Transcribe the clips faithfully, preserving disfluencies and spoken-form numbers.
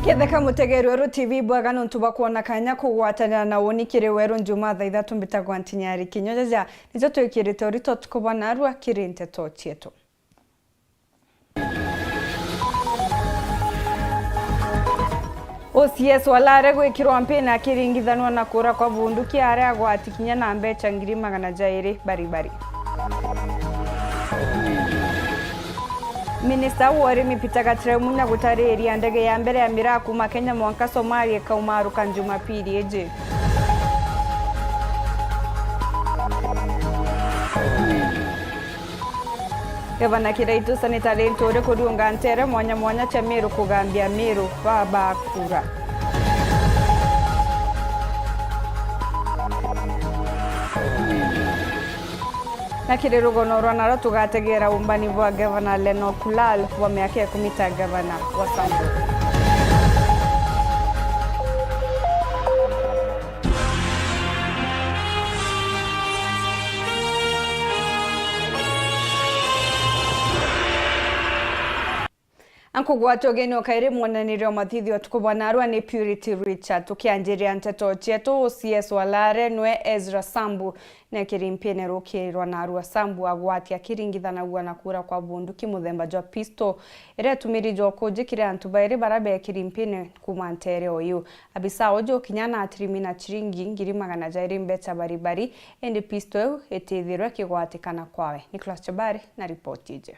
Ketheka mutegeri Weru T V, bwega nontu bwa kwona kanya kugwatanira na uni kiri Weru Njuma thaa ithatu. Mbitagwa Ntinyari Kinyojaja, nijo twikirite urito tukuba narua kiri nteto cietu. O C S wa Lare gwikirwa mpini akiringithanua na kuura kwa bunduki aria agwati kinya na mbecha ngiri magana jairi baribari. Minista wa urimi Peter Gatira Munya gutariria ndege ya mbere ya miraa kuuma Kenya mwanka Somalia ikaumaruka Jumapili iji. Gavana Kiraitu Sanitary Nturi kuriunga ntere mwanya mwanya cia Meru kugambia Meru babakura. Na kiri rugono rwa naro tugategera umbani bwa Gavana Leno Kulal bwa miaka ikumi ta gavana wa Samburu. Ankugwata ugeni o kairi mwonanirio mathithio tukuba narua ni Purity Richard. Tukianjiria nteto cietu, O C S wa Lare nwe Ezra Sambu nekiri mpini rukirwa narua. Sambu agwati akiringithanagua na kuura kwa bunduki muthemba jwa pistol iria itumirijwe ukuji kiri antu bairi baria bekiri mpini kuuma ntere oyu. Abisa uju kinya na atirimina chiringi ngiri magana jairi mbecha baribari, indi pistol iu itithirwe ikigwatikana kwawe. Nicholas Chabari na ripoti iji.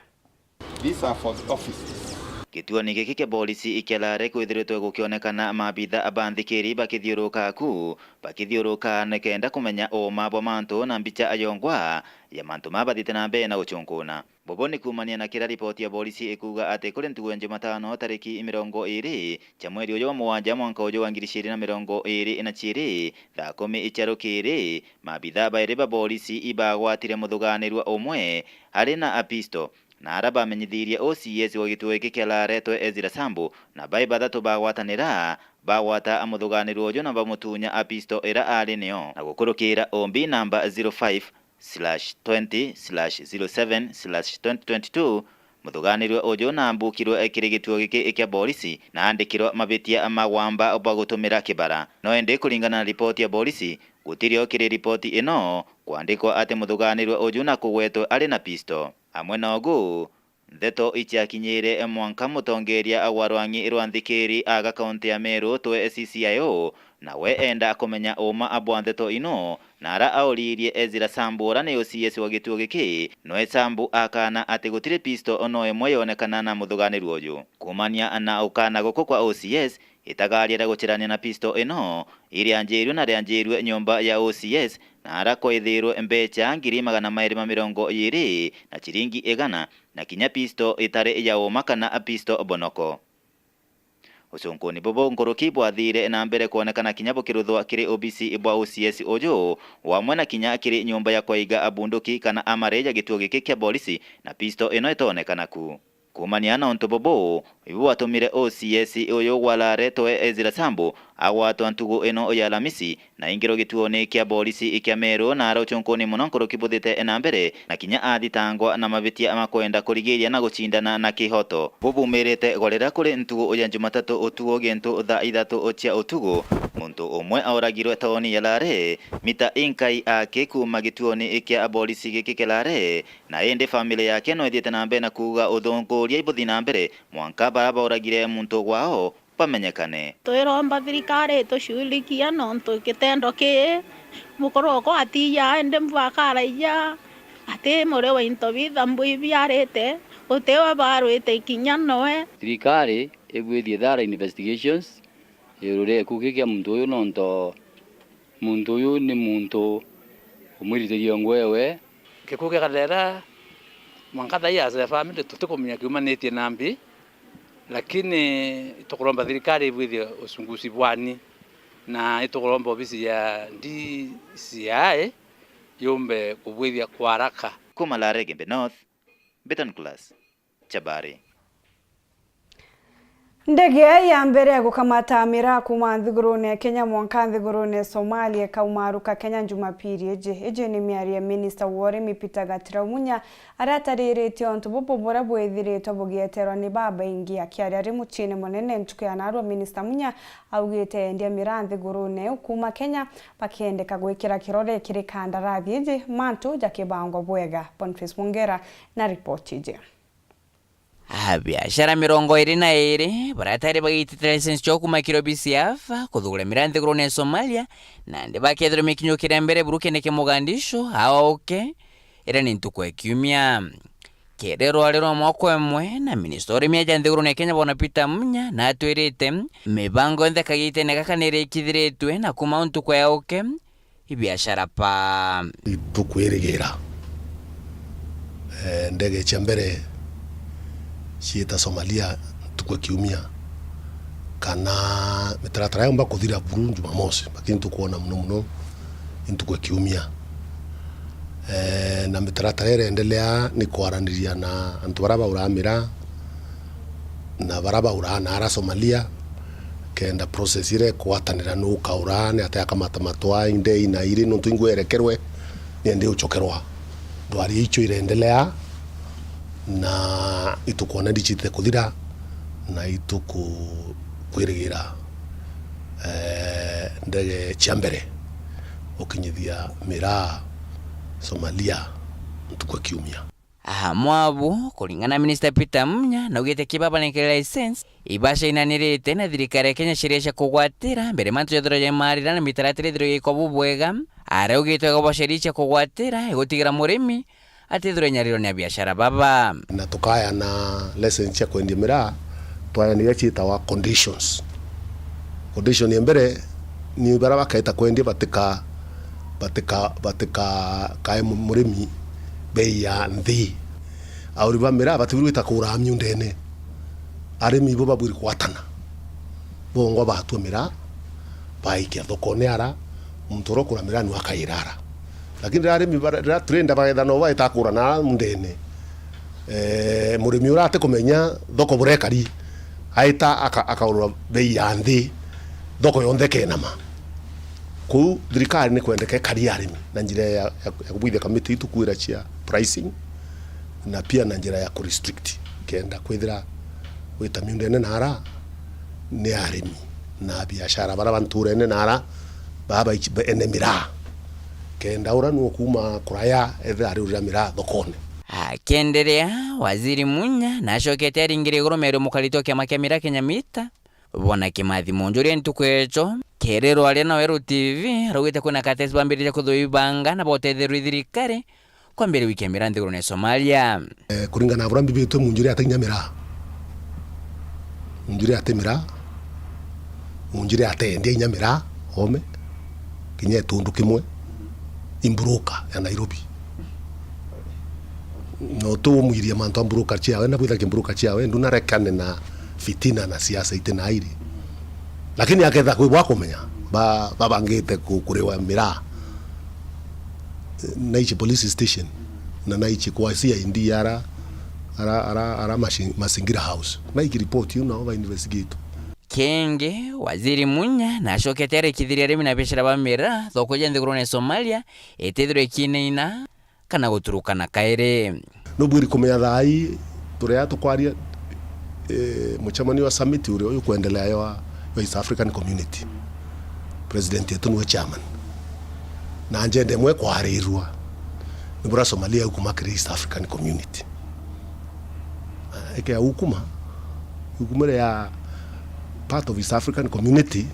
These are for the officers. Gituoni giki kia borisi kia Lare kwithiritwe gukionekana maabitha ba nthikiri bakithiuruka ku, bakithiuruka nikenda kumenya uuma bwa mantu na mbicha ayongwa ya mantu maa bathiite na mbere na guchunkuna. Bobo ni kuumania na kiria ripoti ya borisi ikuuga ati kuri ntugu ya Jumatano tariki mirongo iiri cia mweri uju wa mugwanja mwanka uju wa ngiri ciiri na mirongo iiri na ciiri, thaa kumi cia rukiri, maabitha bairi ba borisi ibagwatire muthuganirua umwe ari na apisto, na aria bamenyithirie O C S wa gituo giki kia Lare etwe Ezra Sambu, na bai bathatu bagwatanira, bagwata muthuganirua uju na bamutunya apisto ira ari nio, na gukurukira O B namba zero five slash twenty slash zero seven slash twenty twenty-two, muthuganirua uju na ambukirwe kiri gituo giki kia borisi na andikirwa mabitia ma gwamba bwa gutumira kibara. No indi kuringana na ripoti ya borisi, gutiri o kiri ripoti ino kwandikwa ati muthuganirua uju na kugwetwe ari na pisto. Amwe na ugu, ndeto ichiakinyire mwanka mutongeria wa rwang'i rwa nthikiri aga kaunti ya Meru twe C C I O, nawe enda kumenya uuma bwa ndeto ino, na ara auririe Ezra Sambu, ura ni O C S wa gituo giki, nwe Sambu akana ati gutiri pisto no imwe yonekana na muthuganirua uju. Kuumania na ukana guku kwa O C S, itagaria ria gucherania na pisto ino, irianjirue na rianjirue nyomba ya O C S, na ara kwaithirwe mbecha ngiri magana mairi ma mirongo iiri na chiringi igana, na kinya pisto itari ya uuma kana pisto bonoko. Ucunkuni bubu nkuruki bwathire na mbere kwonekana kinya bukiruthwa kiri obisi bwa O C S uju, o amwe na kinya kiri nyomba ya kwaiga abunduki kana amari ya gituo giki kia borisi, na pisto ino itonekana ku. Kuumania na untu bubu, ibu bwatumire O C S uyu wa Lare twe Ezra Sambu agwatwa ntugu ino ya Alamisi, na aingirwa gituoni kia borisi kia Meru, na ara ucunkuni muno nkuruki buthite na mbere, na kinya athitangwa na mabitia ma kwenda kurigiria na gucindana na kihoto. Bubumirite gorera kuri ntugu ya Jumatatu utuku gintu thaa ithatu cia utuku, muntu umwe auragirwe tauni ya Lare, mita inkai aki kuuma gituoni kia borisi giki kia Lare, na indi family yake no ithiite na mbere na kuuga uthunguria ibuthi na mbere mwanka bara bauragire muntu gwao bamenyekane. Twiromba thirikari itushughulikia nontu gitendo kii mukuru okwa atiya, indi mbu akaraija, ati muri wa into bitha mbu ibiarite, utiwe barwite kinya noe. Thirikari ibwithie thorough investigations iguru ria gikuu kia muntu uyu, nontu muntu uyu ni muntu umwiritirie ngwewe. Gikuu kia Karera, mwanka thaa ii as a family tutikumenya kiumanitie na mbi, lakini tukuromba thirikari ibwithie uchunguzi bwani, na itukuromba obisi ya D C I yumbe kubwithia kwa haraka. Kuma Lare Igembe North, Beton Class, Chabari. Ndege ya mbere ya gukamata miraa kuuma nthigurune ya Kenya mwanka nthigurune ya Somalia ikaumaruka Kenya Jumapili iji. Iji ni miario ya minista wa urimi Peter Gatira Munya, aria atariritie untu bubu buria bwithiritwe bugieterwa ni babaingi. Akiaria ari muciine munene ntuku ya naarua, minista Munya augite endia miraa nthigurune iu kuuma Kenya bakiendeka gwikira kirore kiri kandarathi iji mantu jakibangwa bwega. Boniface Mwongera na ripoti iji. Abiashara mirongo iri na iri baria batari bagiitite license cio kuuma kiri obisi ya AFA kuthugura miraa nthigurune ya Somalia, nandi bakethirwa mikinyukire mbere buru kende kia Mogadishu, aoke, iria ni ntuku ya kiumia. Kiri rwari rwa mwaka umwe na minista wa urimi aja nthigurune ya Kenya, bwana Peter Munya, natwirite mibango yonthe kagiitene gaka nirikithiritwe na kuuma ntuku ya aoke, ibiashara pa. Itukwirigira, eh, ndege cia mbere ciita Somalia ntuku ya kiumia, kana mitaratara yomba kuthira buru Jumamosi, lakini tukwona muno muno ni ntuku ya kiumia. Eh, na mitaratara irendelea ni kwaraniria na antu baria bauraga miraa, na baria bauraa naara Somalia, kenda process iria ikwatanira nu ukaura, ni atia akamata matwa, inde ina iri, nontu ingwe erekerwe, ni endi ucokerwa. Ndwari icio irendelea, na itukwona ndicite kuthira, na ituku-, kwirigira, eh, ndege cia mbere ukinyithia miraa Somalia ntuku ya kiumia. Aha mwabu, kuringana na Minister Peter Munya, naugite kibabanekere license, ibasha inanirite na thirikari ya Kenya sheria cia kugwatira mbere mantu jathirwa jaimarira na mitaratara ithirwa jaikwa bubwega. Araugite ugabo sheria cia kugwatira igutigira murimi atithirwa inyarirwa ni abiashara baba. Na tukaya na license cia kwendia miraa, twaya na iria ciitawa conditions. Condition ya mbere ni baria bakaita kwendia batika-, batika-, batika-, kae mu-, murimi bei ya nthi. Auri ba miraa batibwiri gwita kuraa miundene. Arimi ibo babwiri kwatana. Bongwa batua miraa, baikia thokone ara, muntu uria ukura miraa niwe akaira ara. Lakini riria arimi bara-, riria trader bagetha no baita kura na ara mundene. Eh, murimi uria atikumenya thoko burekari, aita aka-, akaurwa bei ya nthi, thoko yonthe ikenama. Kuu thirikari ni kwendeka ikaria arimi na njira ya, ya, ya kubwithia kamiti itukwira cia pricing, na pia na njira ya ku restrict, kenda kwithira gwita miundene na ara ni arimi na biashara bara ba nturene na ara baba ici-, ba ene miraa, kenda ura nu ukuuma kuraya ethira ariurira miraa thokone. Akienderea, Waziri Munya nacokete aringire iguru meru mukarite wa kiama kia miraa Kenya Mita, Bwana Kimathi Munjuri ntuku ejo, kiri rwaria na Weru T V, araugite kwina katesi bambiririe kuthua ibanga na botetherwa i thirikari kwambiria gwikia miraa nthigurune ya Somalia. Eh, kuringana na buria mbibitwe, Munjuri ati inya miraa. Munjuri ati miraa. Munjuri ati endia inya miraa, ome. Kinya etundu kimwe. I broker ya Nairobi. No tu umwirie mantu a broker ciawe, na bwitha ki broker ciawe, ndunarekane na fitina na siasa iti na airi. Lakini aketha kwi bwa kumenya, ba-, babangite ku-, kuriwa miraa. Naichi police station, na naichi kwa C I D ara, ara, ara, ara mashi-, mazingira house. Naiki report iu nao ba investigate. Kingi, Waziri Munya nacokete arikithiria arimi na biashara ba miraa, thoko ja nthigurune ya Somalia, itithirwe ikinaina kana guturukana kairi. Nubwiri kumenya thaa ii, turia tukwaria, eh, mucemanio wa summit uria uyu kwendelea wa, wa East African Community. President yetu niwe chairman. Na agenda imwe kwarirua ni buria Somalia ikuma kiri East African Community. Ah, eke ya ukuma, ukuma ya part of East African Community,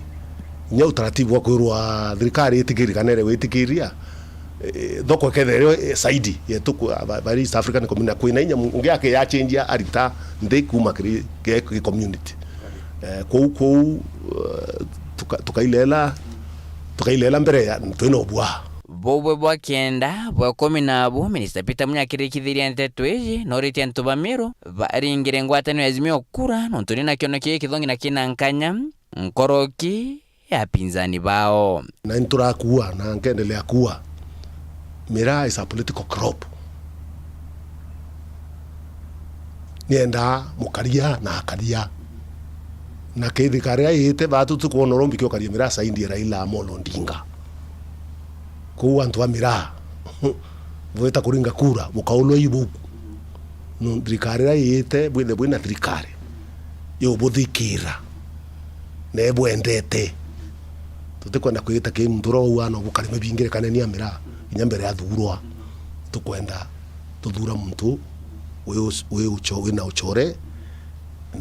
inya utaratibu wa kwirwa thirikari itikiri kana ere witikiria, eh, thoko ikethirwa, eh, saidi yetu ku-, ba-, bari East African Community, na kwina inya mu-, ungi ake ya change arita nthi kuma kiri ge-, ge-, community. Eh, kwou, kwou, eh, tuka-, tukailela, tukailela mbere ya, twina ubwa. Bubwe bwa kenda bwa ikumi nabu, Minister Peter Munya akirikithiria nteto iji, noritie antu ba Meru baringire ngwataniro ya Azimio Kura, nontu ni na kiono kii kithongi na kina nkanya, nkoroki ya apinzani bao. Na nturakua, na nkendelea kuwa. Miraa is a political crop. Niendaa mukaria na akaria. Na kethirikari iria iite, baatu tukwona uria umbikia ukaria miraa saindi ya Raila Amolo Odinga. Kou antu a miraa, bwita kuringa kura, bukaulwa ibu. No, thirikari iria iite, bwithe bwina thirikari iubuthikira na ibwendete. Tutikwenda kwigita kiri muntu uria wauga no bukari mibingire kaneni a miraa kinya mbere ya thuurwa. Tukwenda tuthura muntu wi uc-, wi ucho-, wina uchore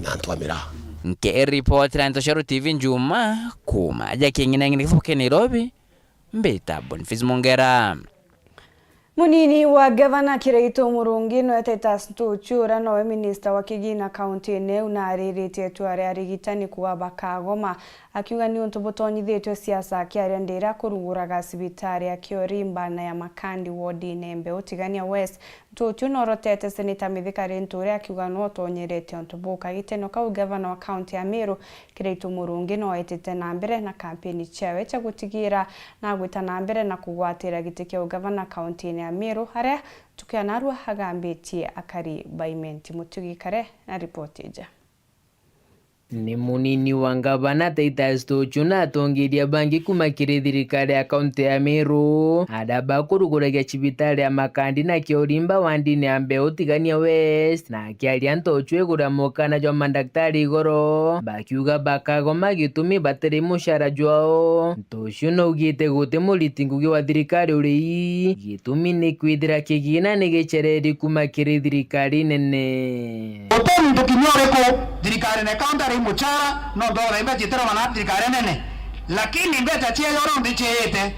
na antu a miraa. Nkiripotera Ntoshero T V Njuma, kuuma ja King'inang'ina Kibuke Nairobi, mbita Boniface Mongera. Munini wa gavana Kiraitu Murungi nwe Titus Ntuchu, uria nowe minista wa kigina kauntiine iu, naariritie tu aria arigitani kuuga bakagoma, akiuga ni untu butonyithitue siasa akiaria ndira kuruguraga cibitari ya Kiorimba na ya Makandi wodine Mbeu Tigania West. Ntuchu noorotete Seneta Mithika Linturi akiuga nwe utonyerete untu buka. Giteno kau gavana wa kaunti ya Meru Kiraitu Murungi no aitite na mbere na kampeni ciawe cia gutigira na agwita na mbere na kugwatira giti kia ugavana kauntiine ya Meru, aria Ntuku ya narua agambitie akari ba Imenti. Mutugi Kare na ripoti ija. Ni munini wa ngavana Titus Ntuchu na atongeria bangi kuuma kiri thirikari ya kaunti ya Meru, aria bakuruguragia cibitari ya Makandi na Kiorimba wandine ya Mbeu Tigania West, na akiaria Ntuchu iguru ya mukana jwa mandaktari igoro, bakiuga bakagoma gitumi batiri mucara jwao. Ntuchu naugite guti muriti ngugi wa thirikari uri ii, gitumi ni kwithira kigina ni gicereri kuuma kiri thirikari nene. Guti muntu kinya uriku thirikarine kaunti ari mucara, nontu wa mbeca itiromana thirikari nene, lakini mbeca cieja uria unthi ciejete,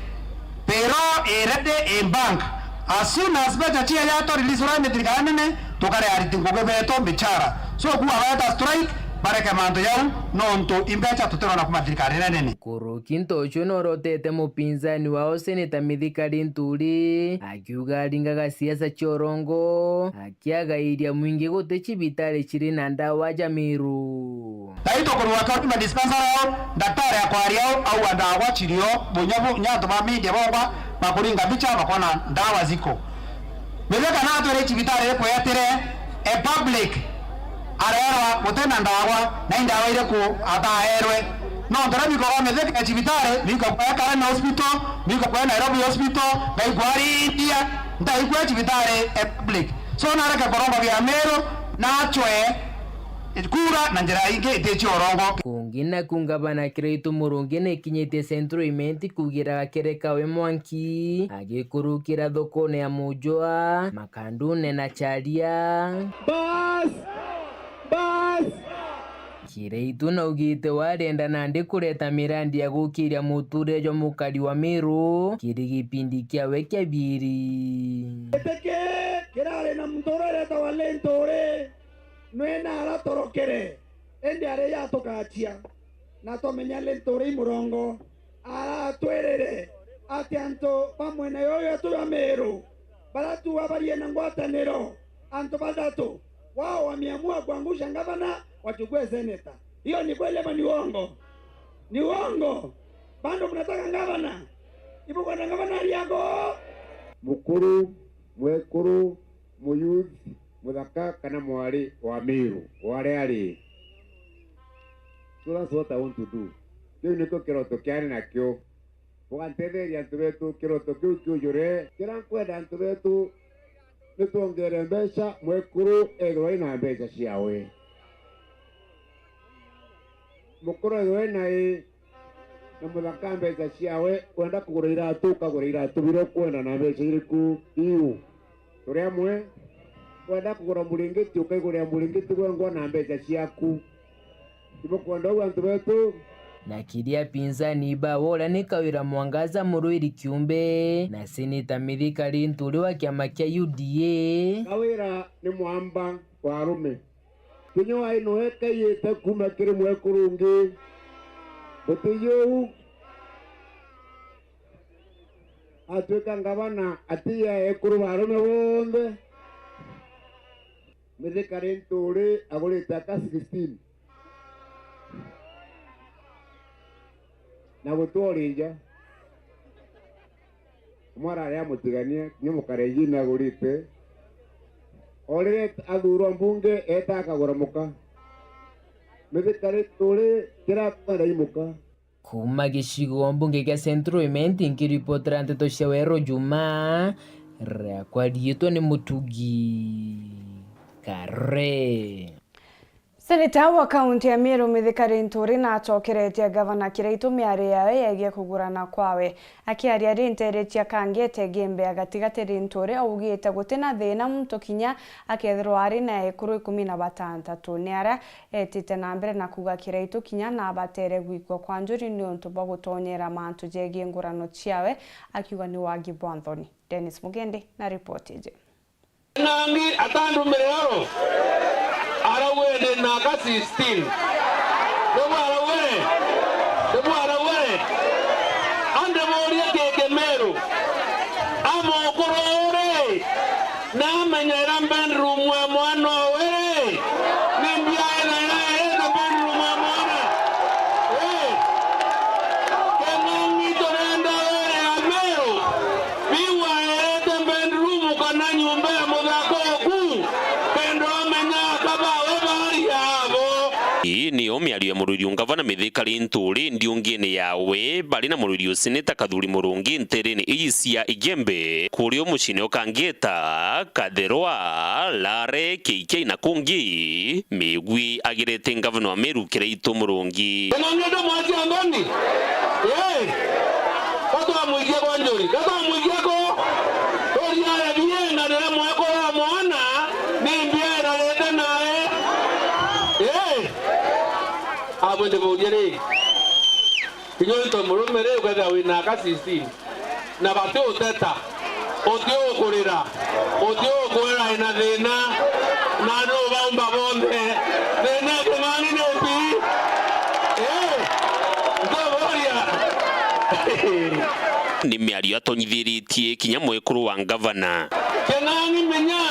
payroll i ready in bank. As soon as mbeca cieja twa release uria ni thirikari nene, tukaria ariti ngugi betu micara. So kuuga baeta strike, bareke mantu jau, nontu i mbeca tutirona kuuma thirikari nene. Nkuruki Ntuchu norotete mupinzani wao Seneta Mithika Linturi, akiuga aringaga siasa cia urongo, akiagairia mwingi guti cibitari ciri na ndawa ja Meru. Thai tukurua Kiorimba dispensary au, ndaktari akwaria au, auga ndawa cirio, bunya bu-, nya antu ba media bongwa bakuringa mbicha bakona ndawa ziko. Mithika natwire cibitari iriku yetire e public, arerwa guti na ndawa, na i ndawa iriku ataerwe? Nontu ria biko kwa Mithika e cibitari, biko kwa Karen Hospital, biko kwa Nairobi Hospital, ngai kwa ari India, ntaikwa cibitari e public. So nareke kurongoria Meru, nachwe kura na njira ingi iti cia urongo. Kungi naku ngavana Kiraitu Murungi nikinyitie Central Imenti kugira gakereka we mwanki, agikurukira thokone ya Mujwa, Makandune na Charia. Bas! Bas! Kiraitu naugite we arenda nandi kureta mirandi ya gukiria muturire jwa mukari wa Meru kiri gipindi kiawe kia biiri. Giti kii kirari na muntu uria uretawa Linturi. Nwe na aratorokere, indi ari ja tukachia, na twamenya Linturi i murongo. Aratwirire ati antu ba mwena yuyu wetu jwa Meru, baria tuuga barie na ngwataniro, antu bathatu, wao wameamua kuangusha ngavana, wachukue seneta. Hiyo ni kweli ama ni uongo? Ni uongo. Bado mnataka ngavana? Ibukwenda ngavana ari ako? Mukuru, mwekuru, muyuthi, muthaka kana mwari wa Meru, o aria ari. So that's what I want to do. Kiu nikio kiroto kiari nakio. Bugantetheria antu betu, kiroto kiu kiujure. Kiria nkwenda antu betu, ni twongere mbeca, mwekuru ethirwa ina mbeca ciawe. Mukuru ethirwa ina i, na muthaka mbeca ciawe, wenda kugura iratu, ukagura iratu biria ukwenda na mbeca iriku? Iu. Turi amwe? Wenda kugura muringiti, ukaigurira muringiti gwengwa na mbeca ciaku. Timukwenda uu antu betu? Na kiria pinzani bawe uria ni Kawira Mwangaza Murwiri Kiumbe, na Seneta Mithika Linturi wa kiama kia U D A. Kawira ni mwamba wa arume. Kinya wai noe kaiyite kuuma kiri mwekuru ungi. Gutiji uu. Atwika ngavana, atiia ekuru ba arume bonthe. Mithika Linturi agurite aka sixteen. Na gutwori nja. Umwe arari amutigania, kinya Mukalenjin agurite. O riria athuurwa mbunge, eeta akagura muka. Mithika ri turi kirakwenda imuka. Kuuma gicigo mbunge gia Central Imenti, nkiripotera nteto cia Weru Juma, riakwa riitwa ni Mutugi Kare. Seneta wa kaunti ya Meru Mithika Linturi nacokeretie gavana Kiraitu miario yawe yegie kugurana kwawe. Akiaria ri nteere cia Kangete Gembe ya gatigati, Linturi augite gutina thina muntu kinya akethirwa ari na ekuru ikumi na batantatu. Ni aria etite na mbere na kuuga Kiraitu kinya nabatere gwikua kwa njuri niuntu bwa gutonyera mantu jegie ngurano ciawe, akiuga ni wagi bwa nthoni. Dennis Mugendi na ripoti iji. Ng'ang'i atandumire oro, araugire ndi na aka sixteen. Nibu araugire? Nibu araugire? Andi buurie kiki Meru, amukuru uri, na amenyaira bedroom ya mwana owe ri, ni mbia ena iraerete bedroom ya mwana? Ii. King'ang'i turenda were ya Meru, biu waerete bedroom kana nyomba ya muthaka oku, kenda umenya aka bawe bari abo. Ii niyo miario ya murwiri ungavana Mithika Linturi ndiungine yawe bari na murwiri useneta Kathuri Murungi nterene iji cia Igembe, kurio mucine ukangeta Katherwa, Lare, K K na kungi, migwi agirete ngavana wa Meru Kiraitu Murungi. King'ang'i ndamwatia nthoni? Ii. Gatwamwikia kwa njuri, gatwamwikia ko? Turiare bienganire mwekuru wa mwana, ni mbia irarite nae? Ii. Abwe ndiburie ri, kinya untu murume ri, ukethira wina aka sixteen, na bati uteta, uti ukurira, uti ukwira ina thina, na ni ubaumba bonthe. Thina ya King'ang'i ni mbi? Ii? Ntuburia. Ni miario atonyithiritie kinya mwekuru wa ngavana. King'ang'i menya,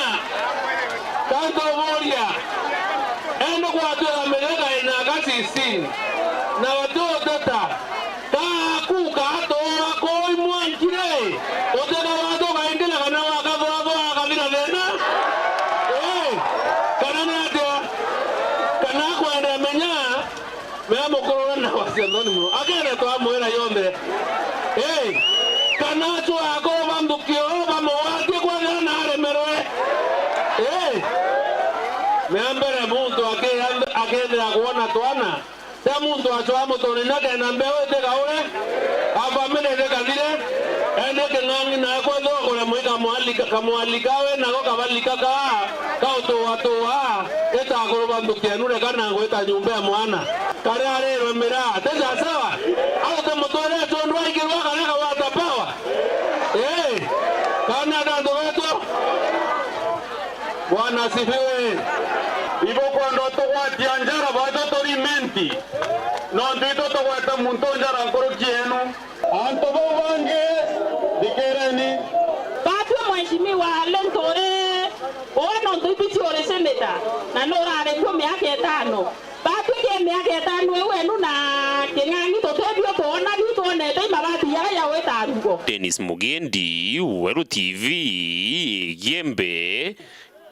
ka ntuburia, ende kwatwira Mithika ina aka sixteen, na bati uteta, Kaaku kaatooa kuu imwankire, utikawatwe ukaingila kana wakathoathoa akathira thina? Ii, kana ni atia? Kana akwenda menya, mea mukuru na wacia nthoni muno. Akenda twamwira yonthe. Ii, kana acwaa kuu banthukio bamugwatie kwethira na aremerwe? Ii, mea mbere muntu akea-, akethira kwona twana, tia muntu acwaa muturine kenda mbeu itikaure, a family itikathire, ende King'ang'i nae kwethirwa kuremwa ikamwalika, kamwalika we nako kabalika kaa, kautuatua, ita akuru ba nthuki enu reka na ngwita nyumba ya mwana. Kari arirwe miraa, ti sawa sawa? Au ti mutwire tondu aikirwa kana kawata power? Ii, kana antu betu? Bwana asifiwe. Ibukwenda utugwatia njara bwatwe turi Imenti, nontu itwe tugweta muntu njara nkuruki yenu. Antu bau bangi, thikireni. Batwi Mheshimiwa Linturi, uwe nontu itwi ciuri seneta, na nurari kuo miaka itano. Batwi ke miaka itano iu enu na King'ang'i tutibio twona, biu twonete i mabati jaria ja gwita rugo. Dennis Mugendi, Weru T V, Igembe,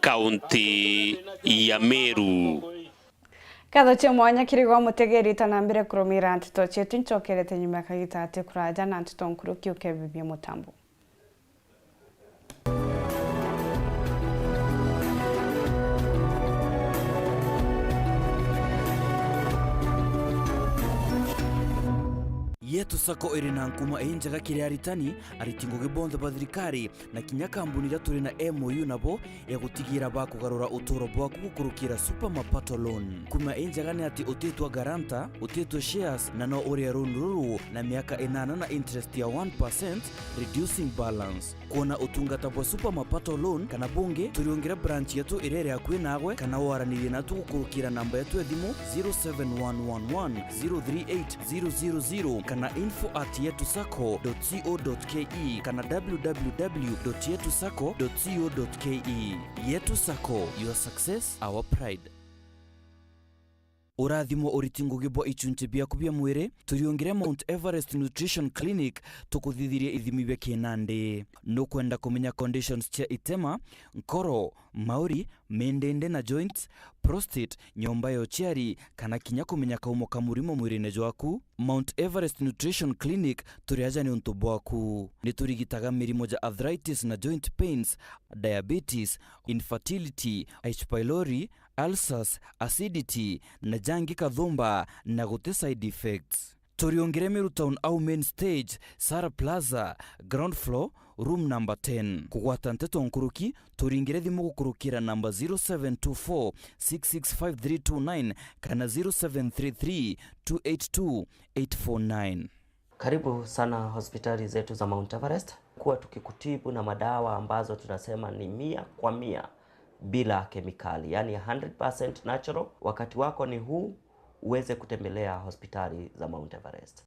kaunti ya Meru. Nkatho cia mwanya kiri gwa mutegeri, ta na mbere kurumira nteto cietu, ncokerete nyuma ya kagita ati kuraja na nteto nkuruki ukebibia mutambo. Yetu Sacco iri na nkuma injega kiri aritani, ariti ngugi bonthe ba thirikari, na kinya kambuni iria turi na M O U nabo ya gutigira bakugarura uturo bwaku gukurukira Super Mapato Loan. Kuma injega ni ati utitwa guarantor, utitwa shares, na no urie loan ruru na miaka inana na interest ya one percent, reducing balance. Kwona utungata bwa Super Mapato Loan kana bungi, turiungire branch yetu iria iri akui naagwe, kana waranirie natu gukurukira namba yetu ya thimu zero seven one one one zero three eight zero zero zero kana info at yetu sacco dot co dot ke kana w w w dot yetu sacco dot co dot ke. Yetu Sacco, your success, our pride. Urathimwo uriti ngugi bwa ichunchi biaku bia mwiri, turiungire Mount Everest Nutrition Clinic tukuthithirie ithimi bia kinandi. Nukwenda kumenya conditions cia itema, nkoro, mauri, mindindi na joints, prostate, nyomba ya uciari, kana kinya kumenya kaumo ka murimo mwirine jwaku? Mount Everest Nutrition Clinic turi aja niuntu bwaku. Niturigitaga mirimo ja arthritis na joint pains, diabetes, infertility, H. pylori, ulcers, acidity, na jangi kathumba, na guti side effects. Turiungire Meru Town au main stage, Sara Plaza, ground floor, room number ten. Kugwata nteto nkuruki, turingire thimu gukurukira namba zero seven two four six six five three two nine kana zero seven three three two eight two eight four nine. Karibu sana hospitali zetu za Mount Everest. Kuwa tukikutibu na madawa ambazo tunasema ni mia kwa mia bila kemikali, yani hundred percent natural. Wakati wako ni huu, uweze kutembelea hospitali za Mount Everest.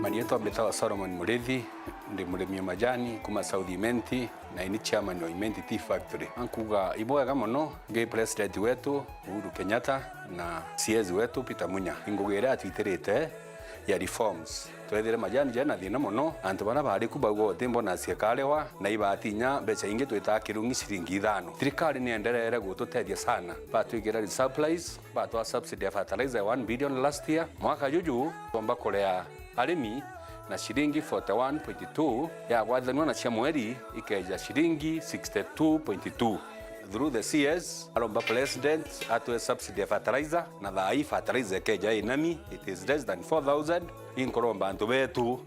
Marietwa mbitawa Solomon Murithi, ndi murimi wa majani kuma South Imenti, na ini chairman wa Imenti Tea Factory. Nkuga ibwega mono ngi president wetu Uhuru Kenyatta na C S wetu Peter Munya. Ngugi iria atwitirite ya reforms. Twethire majani jena thina mono, antu baria bari ku bauga uti bonus ikarewa, na ibatinya mbeca ingi twita kirungi ciringi ithano. Thirikari ni endereere gututethia sana, batwikira resupplies, batwa subsidy ya fertilizer ya one billion last year. Mwaka juju twomba kurea arimi na ciringi forty one point two, yagwathanua na cia mweri ikeja ciringi sixty two point two. Through the C S, aromba president atwe subsidy ya fertilizer, na thaa ii fertilizer ikeja inami, it is less than four thousand. Inkuromba antu betu,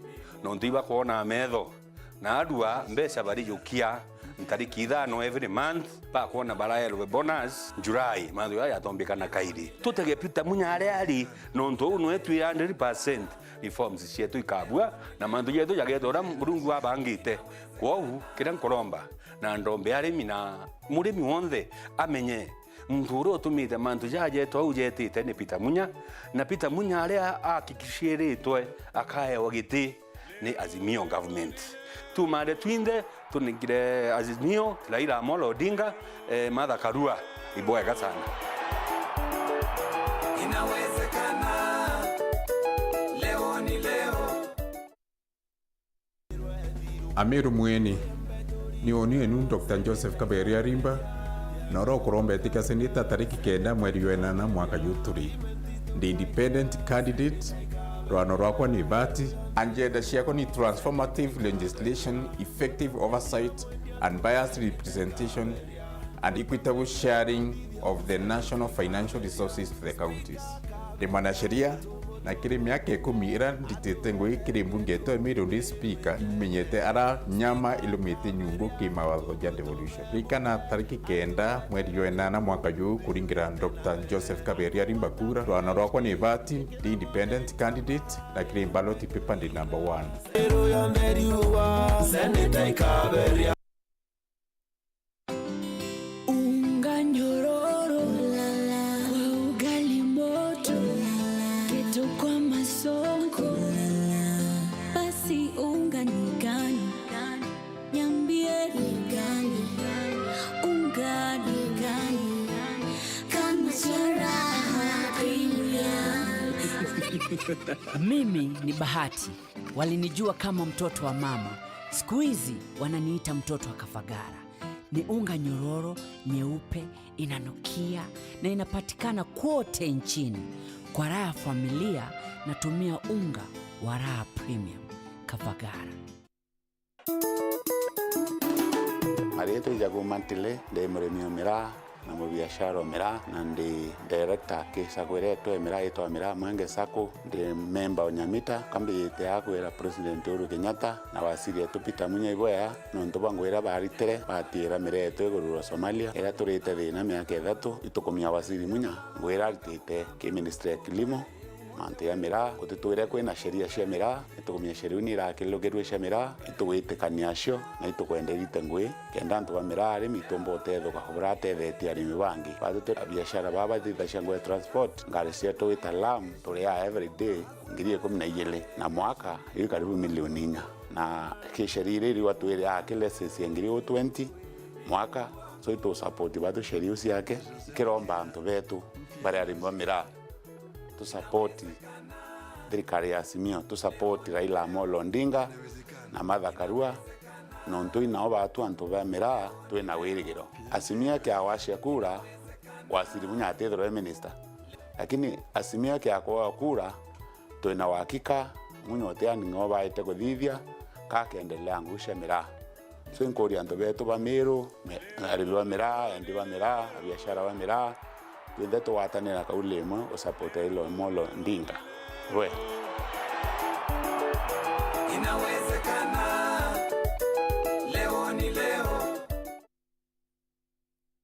nontu ibakwona metho, na arua mbeca barijukia ntariki ithano every month, bakwona baraerwe bonus July, mantu jaya jatombikana kairi. Tutege Peter Munya aria ari, nontu uu nwe twi hundred percent reforms cietu ikabua, na mantu jetu jageeta uria Murungu abangite. Kwou, kiria nkuromba, na ndombe arimi na murimi wonthe amenye, muntu uria utumite mantu jaja jetu au jetite ni Peter Munya, na Peter Munya aria akikishiritwe akaewa giti ni Azimio government. Tumare twinthe tunengire Azimio, Raila Amolo Odinga, eh, Martha Karua, ibwega sana. Inawezekana, leo ni leo. Amiru mweni, ni uni enu Doctor Joseph Kaberia Rimba, na uria ukuromba etika seneta tariki kenda mweri wa inana mwaka ju turi. Ndi independent candidate, rwano rwakwa ni ibati. Agenda ciakwa ni transformative legislation, effective oversight, unbiased representation, and equitable sharing of the national financial resources to the counties. Ndi mwanasheria, na kiri miaka ikumi iria nditite ngugi kiri mbunge yetu ya Meru ndi speaker, imenyete ara nyama ilumite nyungu ki mawatho ja devolution. Ririkana tariki kenda mweri jwa inana mwaka juu kuringira Doctor Joseph Kaberia Rimbakura, rwano rwakwa ni ibati, ndi independent candidate, na kiri ballot paper ndi number one. Senator Kaberia. Unga nyororo kwa ugali moto, kitu kwa masonko, basi unga ni gani? Niambie ni gani? Unga ni gani? Kama Raha Premium. Mimi ni Bahati. Walinijua kama mtoto wa mama. Siku hizi wananiita mtoto wa Kafagara. Ni unga nyororo, nyeupe, inanukia na inapatikana kwote nchini. Kwa raha ya familia, natumia unga wa Raha Premium. Kavagara. Marietwa ijagwo Mantile, ndi murimi o miraa na mubiashara o miraa, na ndi director ki sacco iria yetu ya miraa yitwa Miraa Mwenge Sacco. Ndi memba o Nyamita, kambijite aa kwira President Uhuru Kenyatta na waziri yetu Peter Munya iboya, nontu bwa ngugi iria baritire, batiira miraa yetu iguru rwa Somalia, iria turite thina miaka ithatu, itukumia waziri Munya ngugi iria aritite ki ministry ya kilimo, mantu ya miraa, gutitwire kwina sheria cia miraa, itukumia sheria iu ni irakirukirue cia miraa, itugwitikania cio, na itukwenda irite ngugi, kenda antu ba miraa arimi tumba utethuka buria atethetie arimi bangi. Batute abiashara baa bathithagia ngugi ya transport, ngari cietu gwita Lamu, turiaa every day ngiri ikumi na igiri na mwaka, iri karibu milioni inya. Na ki sheria iri riu atwire aa ki license ya ngiri twenty, mwaka, so itu support batu sheria iu ciake, ikiromba antu betu bari arimi ba miraa, tu support thirikari ya Azimio, tu support Raila Amolo Odinga na Martha Karua, nontu inao batu antu ba miraa twina wirigiro. Azimio akiawacia kura, Waziri Munya atithirwe minister. Lakini Azimio akiakoa kura, twina uhakika Munya utiani ng'o baite kuthithia, ka akendelea ngugi cia miraa. So, inkuria antu betu ba Meru, me-, arimi ba miraa, endi ba miraa, abiashara ba miraa, twinthe tugwatanira kauli imwe u support Raila Amolo Odinga. We. Inawezekana. Leo ni leo.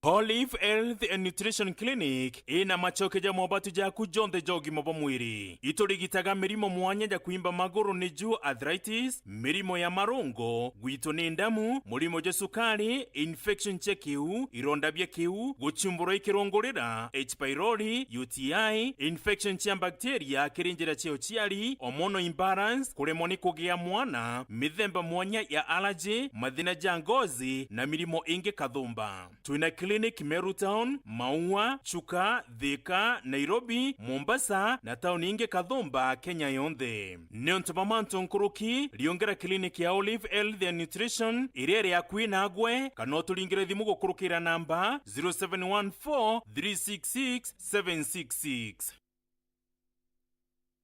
Olive Health and Nutrition Clinic ina macoke ja mobatu jaku jonthe ja ugima bwa mwiri. Iturigitaga mirimo mwanya ja kwimba maguru, niju arthritis, mirimo ya marungo, gwitwo ni ndamu, murimo jwa sukari, infection cia kiu, ironda bia kiu, guchumburwa i kirungurira, H pylori, U T I, infection cia bacteria kiri njira cia uciari, hormonal imbalance, kuremwa ni kugia mwana, mithemba mwanya ya allergy, mathina ja ngozi na mirimo ingi kathumba. Twina clinic Meru Town, Maua, Chuka, Thika, Nairobi, Mombasa na tauni ingi kathumba Kenya yonthe. Niuntu bwa mantu nkuruki, riungera clinic ya Olive Health and Nutrition iria iri akui nagwe, kana uturingire thimu gukurukira namba zero seven one four three six six seven six six.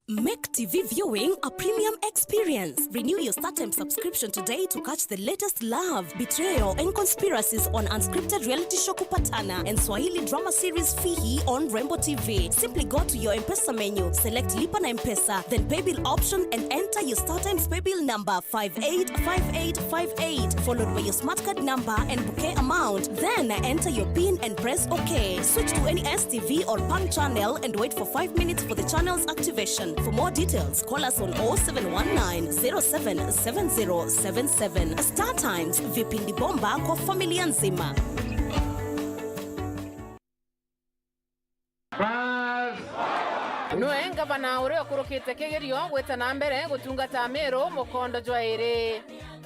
Make T V viewing a premium experience. Renew your StarTimes subscription today to catch the latest love, betrayal, and conspiracies on unscripted reality show Kupatana and Swahili drama series Fihi on Rembo T V. Simply go to your M-Pesa menu, select Lipa na M-Pesa, then Paybill option, and enter your StarTimes Paybill number five eight five eight five eight, followed by your smart card number and bouquet amount. Then enter your pin and press OK. Switch to any S T V or Pang channel and wait for five minutes for the channel's activation. For more details, call us on oh seven one nine zero seven seven zero seven seven. StarTimes, vipindi bomba kwa familia nzima. Bas. Nwe ngavana uria ukurukite kigerio gwita na mbere gutungata Meru mukondo jwa iri.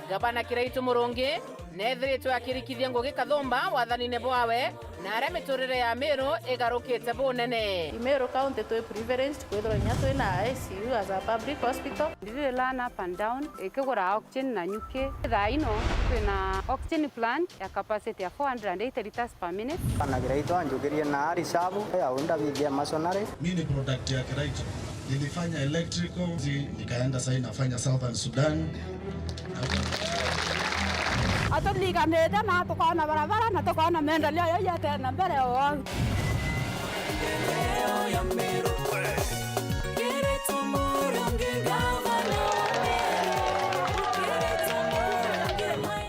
Ngavana Kiraitu Murungi neethiritwe akirikithia ngugi kathumba wathanine bwawe, na aria miturire ya Meru igarukite bunene. I Meru County twi privileged kwithirwa inya twina I C U as a public hospital. Ndiri learn up and down, ikigura oxygen na nyuki. Thaa ino twina oxygen plant ya capacity ya four hundred and eighty liters per minute. Bana Kiraitu anjukirie na ari sabu ya unda bithia masonary. Mi ni product ya Kiraitu. Nilifanya electrical, zi-, nikaenda sasa nafanya Southern Sudan. Aturiganite na tukaona barabara na tukaona maendeleo yaiete na mbere o au.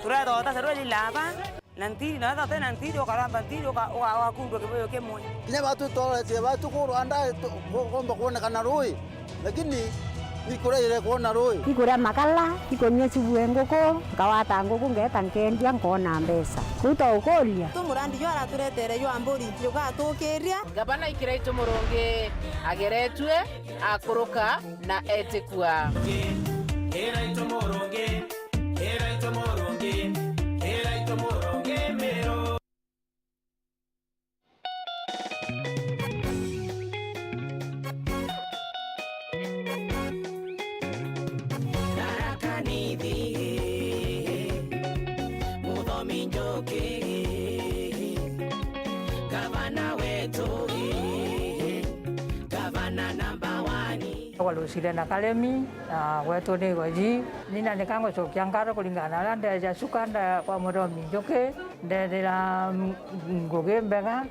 Turethota serwe lilaba. Na ntiri, na wethira utina ntiri, ukaramba ntiri, uka-, uka-, ugakundwa kibuyu kimwe. Kinya batu tworetie batu ku Rwanda, tu-, ku-, kuumba kwonekana rui, lakini ni kuria ire kwona rui. Ikuria makala, ikunyua subu e nguku, nkawata nguku, ngeeta nkendia, nkoona mbeca. Kuu twaukuria. Tu murandi jwa araturetere jwa mburi, jugatukiria. Ngavana Kiraitu Murungi ageretue, akuruka na etikua. Kiraitu Murungi. Kiraitu Murungi, Kiraitu Murungi Meru. Tharaka Nithi, Muthomi Njuki, gavana wetu, gavana number one. Kwa Lucile na Karemi, na gwetu ni Goji. Nina nika ngucokia nkatho kuringana na uria ndeeja cuka nda kwa Muthomi Njuki, ndethira, mm, ngugi mbega,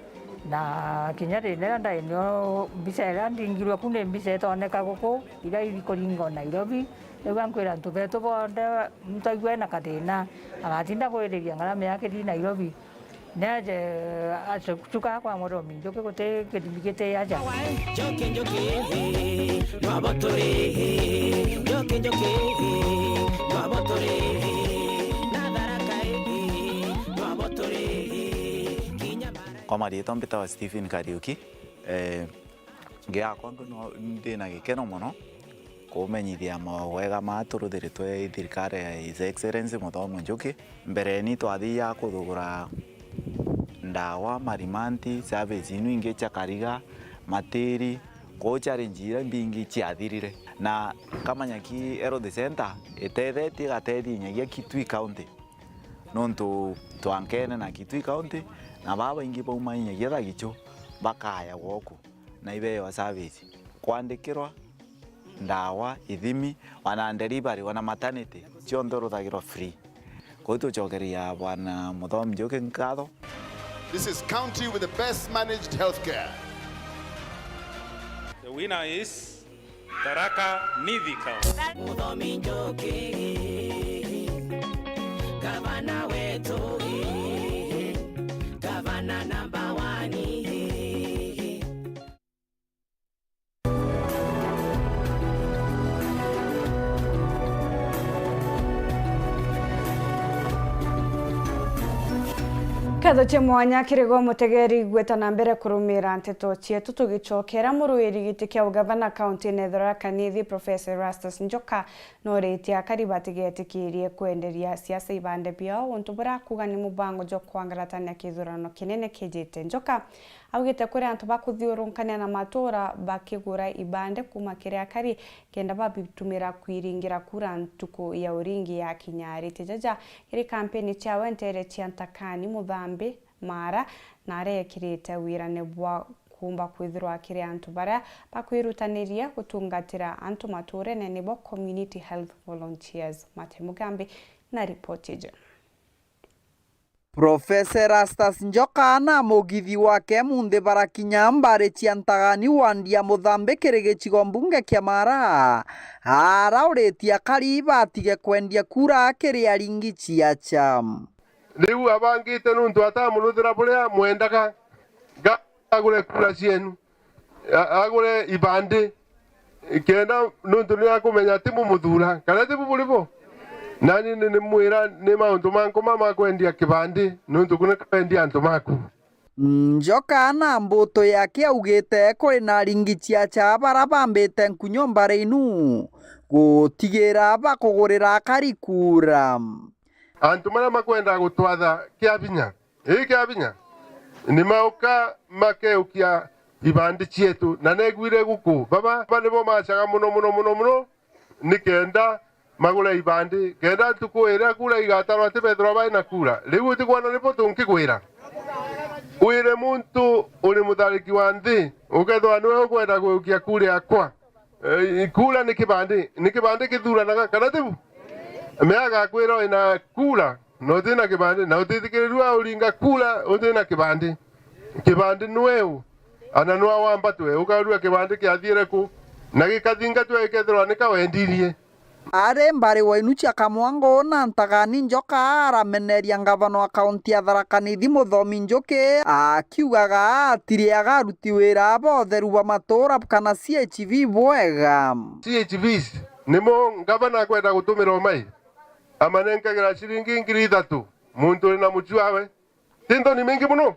na kinya thina iria ndai nio, mbica iria ndingirwe ku ni mbica itoneka guku, iria iri kuringa o Nairobi. Riu ankwira antu betu bonthe, muntu aigua ena kathina, agatinda kwiriria ngarama yake ithii Nairobi. Neeje acuka kwa Muthomi Njuki guti githimi giti aja. Njuki, Njuki, nwaboture, Njuki, Njuki, nwaboture, na Tharaka, nwaboture, kinya Mara. Kwa mariitwa mbitawa Stephen Kariuki, eh, ngi yakwa ndu no, ndina gikeno mono. Kumenyithia mawega maa turuthiritwe i thirikari ya His Excellency Muthomi Njuki. Mbereni twathiaga kuthugura ndawa, marimanti, service inu ingi cia kariga, matiri, kuu challenge iria imbingi ciathirire. Na Kamanyaki Health Centre itethetie, igateethia inyagia Kitui County. Nontu twankene na Kitui County, na baa baingi bauma inyagia Thagichu bakaya gwoku na ibeewa service, kwandikirwa ndawa, ithimi, ona delivery, ona maternity, cionthe uruthagirwa free. Kwou tucokeria Bwana Muthomi Njuki nkatho. This is county with the best managed healthcare. The winner is Tharaka Nithi County. Muthomi Njuki, gavana wetu, gavana number one. Nkatho cia mwanya kiri gwe mutegeri gwita na mbere kurumira nteto cietu, tugicokera muruiri giti kia ugavana kaunti-ini ya Tharaka Nithi, Professor Erastus Njoka, noritie akari batigetikirie kwenderia siasa ibande biao, untu buria akuuga ni mubango jwa kwangaratania kithurano kinene kijite. Njoka augite kuri antu bakuthiurunkania na matura bakigura ibande kuuma kiri akari, kenda babitumira kwiringira kura ntuku ya uringi yakinya. Aritie jaja kiri kampeni ciawe nteere cia Ntakani, Muthambi, Mara, na aria ekirite wirane bwa kuumba kwithirwa kiri antu baria bakwirutaniria gutungatira antu maturene, nibo community health volunteers. Mate Mugambi na ripoti iji. Professor Erastus Njoka na mugithi wake munthi barakinya mbari cia Ntagani, wandi ya Muthambi kiri gicigo mbunge kia Mara, arauritie akari batige kwendia kura kiri aringi ciacha. Riu abangite nuntu atamuruthira buria mwendaga, nga agure kura cienu, a-, agure ibandi, kenda nuntu ni akumenya ti mumuthura, kana ti bu buri bo? Nani ni, ni mwira ni mauntu manku ma, ma kwendia kibandi, nuntu kuni kwendia antu maku. Njoka na mbutu yake augite kuri na aringi ciacha bara bambite nkunyo mbari inu gutigira bakugurira akari kura. Antu maria makwenda gutwatha kia binya, ii kia binya, ni mauka makeukia ibandi cietu, na negwire guku. Baba, baba nibo macaga muno, muno, muno, muno, ni kenda magure ibandi, kenda ntuku iria kura igatarwa tibethirwa bai na kura. Riu utikwona nibo tunkigwira? Wire muntu uri muthariki wa nthi, ukethirwa niwe ukwenda gwiukia kura yakwa. Eh, kura ni kibandi, ni kibandi kithuranaga, kana tiu? Me agakwira wina kura na utina kibandi, na utitikirirua uringa kura utina kibandi. Kibandi nweu, ana nwa wambatwe, ukarua kibandi kiathiire ku, na gikathingatwe gikethirwa ni kawendirie. Ari mbari wa inu cia Kamwango na Ntagani, Njoka arameneria ngavana wa kaunti ya Tharaka Nithi Muthomi Njuki, akiugaga atiriaga aruti wira ba utheru bwa matura kana C H V bwega. C H Vs nimo ngavana akwenda gutumira umai, amanenkagira ciringi ngiri ithatu muntu uri na mucii wawe. Ti nthoni mingi muno?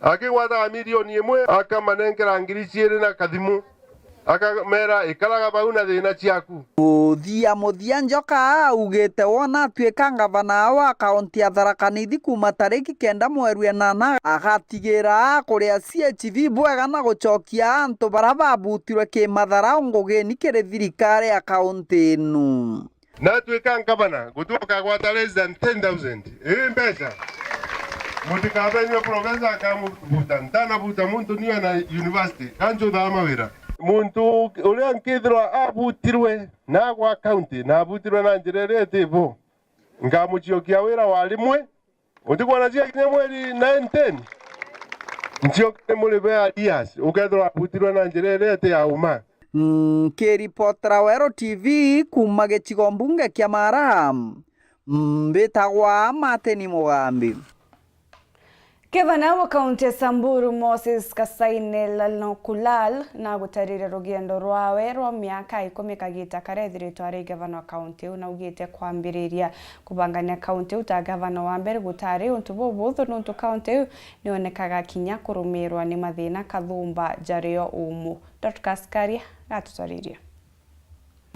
Akigwataga milioni imwe, akamanenkera ngiri ciiri na kathimu, akamera, "Ikaraga bau na thina ciaku." Muthia muthia, Njoka augite wona atuika ngavana wa kaunti ya Tharaka Nithi kuuma tariki kenda mweri wa nana, agatigira akuria C H V bwega na gucokia antu bara babutirwe kimatharau ngugini kiri thirikari ya kaunti inu. Natwika ngavana, guti ukagwata less than ten thousand. Ii mbeca. Mutikabenywe professor akamubuta. Ntanabuta muntu niwe na university. Kanjuthaa mawira. Muntu uria nkithirwa abutirwe na agwa county, na abutirwe na njira iria iti bo, ngamuciokia wira wa rimwe. Utikwona ciakinya mweri nine, ten, ncioke nimuribe arrears, ukethirwa abutirwe na njira iria iti ya uma. Nkiripotera Weru T V kuuma gicigo mbunge kia Mara, mbitagwa Martin Mugambi. Gavana wa kaunti ya Samburu, Moses Kasaine Lal-, Kulal, na gutariria rugendo rwawe rwa miaka ikumi kagita karia ethiritwe ari gavana wa kaunti iu, na augite kwambiriria kubangania kaunti iu ta gavana wa mbere gutari untu bubuthu, nuntu kaunti iu niyonekaga kinya kurumirwa ni mathina kathumba jario umu. Dorcas Karia gatutariria.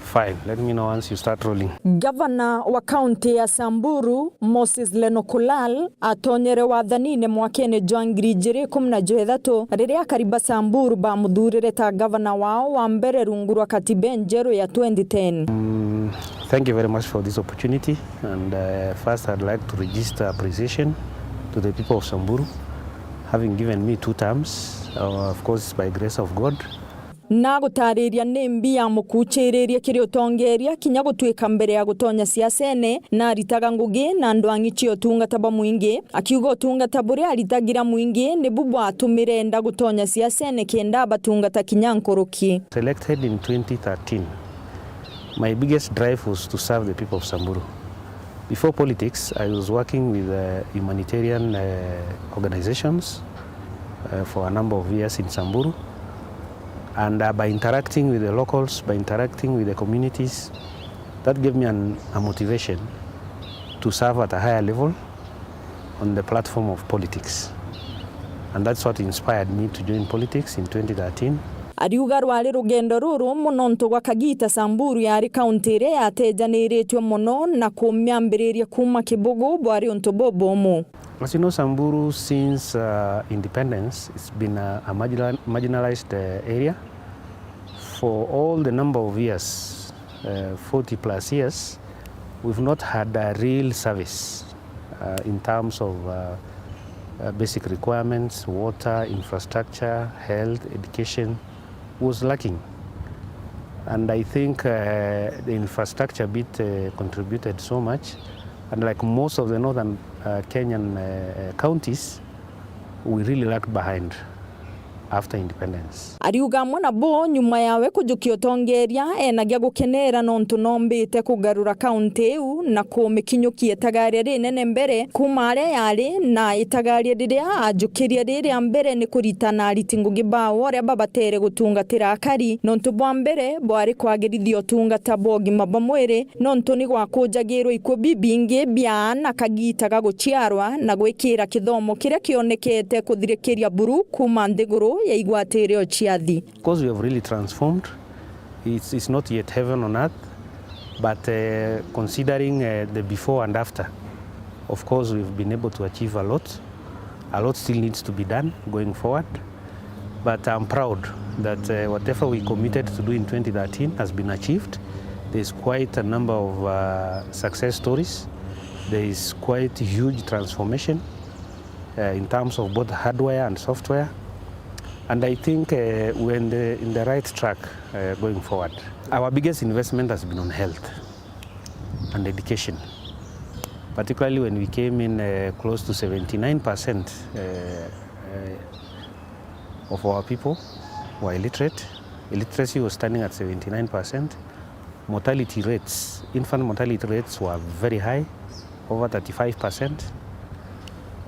Fine, let me know once you start rolling. Gavana wa kaunti ya Samburu, Moses Lenokulal, atonyere wathanine mwakene jwa ngiri ijiri ikumi na jwethatu, riria akari ba Samburu bamuthurire ta gavana wao wa mbere rungu rwa katiba enjeru ya twenty ten. Thank you very much for this opportunity, and uh, first I'd like to register appreciation to the people of Samburu having given me two terms, uh, of course by grace of God. Na gutariria nimbi yamukuchiririe kiri utongeria kinya gutuika mbere ya gutonya siasene, na aritaga ngugi na andu ang'i cia utungata bwa mwingi, akiuga utungata buria aritagira mwingi nibu bwatumire enda gutonya siasene kenda abatungata kinya nkuruki. Selected in twenty thirteen, my biggest drive was to serve the people of Samburu. Before politics, I was working with uh, humanitarian uh, organizations uh, for a number of years in Samburu. And uh, by interacting with the locals, by interacting with the communities, that gave me an, a motivation to serve at a higher level on the platform of politics. And that's what inspired me to join politics in twenty thirteen. Ariuga rwari rugendo rurumu nontu gwa kagiita Samburu yari kaunti iria yatejaniritue mono na kumiambiriria kuuma kibugu bwari untu bubumu. As you know, Samburu since uh, independence, it's been a, a marginal, marginalized uh, area. For all the number of years, uh, forty plus years, we've not had a real service uh, in terms of uh, uh, basic requirements, water, infrastructure, health, education was lacking. And I think uh, the infrastructure bit uh, contributed so much. And like most of the northern uh, Kenyan uh, counties, we really lagged behind after independence. Ariuga amwe nabo nyuma yawe kujukia utongeria enagia gukenera nontu nombite kugarura kaunti iu na kumikinyukia itagaria rinene mbere kuma aria yari, na itagaria riria ajukirie riria mbere ni kuritana ariti ngugi bao aria babatere gutungatira akari. Nontu bwa mbere bwari kwagirithia utungata bwa ugima bwa mwiri, nontu ni gwakujagirwe ikuu bibingi bia aana kagiita ga guciarwa na gwikira kithomo kiria kionekete kuthirikiria buru kuuma nthiguru ya igwatire o ciathi. Because we have really transformed, it's, it's not yet heaven on earth, but uh, considering uh, the before and after, of course we've been able to achieve a lot. A lot still needs to be done going forward. But I'm proud that uh, whatever we committed to do in twenty thirteen has been achieved. There's quite a number of uh, success stories. There is quite huge transformation uh, in terms of both hardware and software. And I think uh, we're in the, in the right track uh, going forward. Our biggest investment has been on health and education, particularly when we came in uh, close to seventy-nine percent uh, uh, of our people were illiterate. Illiteracy was standing at seventy-nine percent. Mortality rates, infant mortality rates were very high, over thirty-five percent.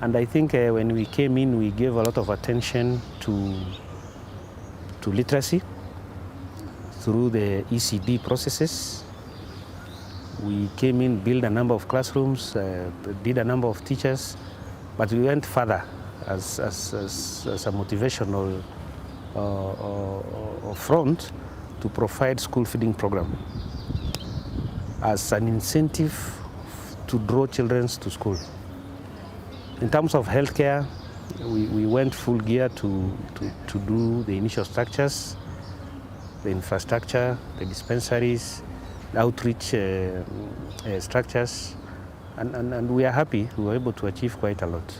And I think uh, when we came in, we gave a lot of attention to, to literacy through the E C D processes. We came in, built a number of classrooms, uh, did a number of teachers, but we went further as, as, as, as a motivational uh, uh, uh, front to provide school feeding program as an incentive to draw children to school. In terms of healthcare, we, we went full gear to, to, to do the initial structures, the infrastructure, the dispensaries, the outreach uh, uh, structures, and, and, and we are happy we were able to achieve quite a lot.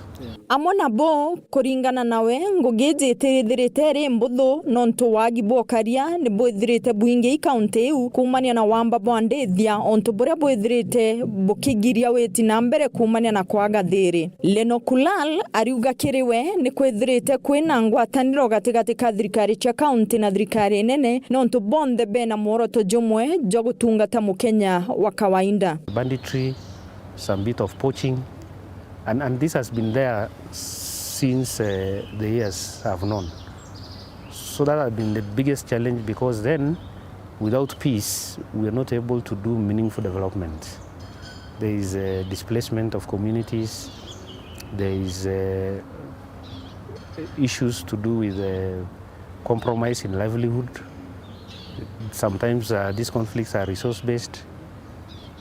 Amwe nabo, kuringana nawe, ngugi iji itirithirite iri mbuthu, nontu wagi bwa ukaria ni bwithirite bwingi i kaunti iu kuumania na wamba bwa ndithia, ontu buria bwithirite bukigiria witi na mbere kuumania na kwaga thiri. Leno Kulal ariuga kiri we ni kwithirite kwina ngwataniro gatigati ka thirikari cia kaunti na thirikari nene, nontu bonthe bena mworoto jumwe jwa gutungata Mukenya wa kawaida. Banditry, some bit of poaching, and, and this has been there since uh, the years I've known. So that has been the biggest challenge, because then without peace we are not able to do meaningful development. There is a displacement of communities, there is uh, issues to do with uh, compromise in livelihood. Sometimes, uh, these conflicts are resource-based.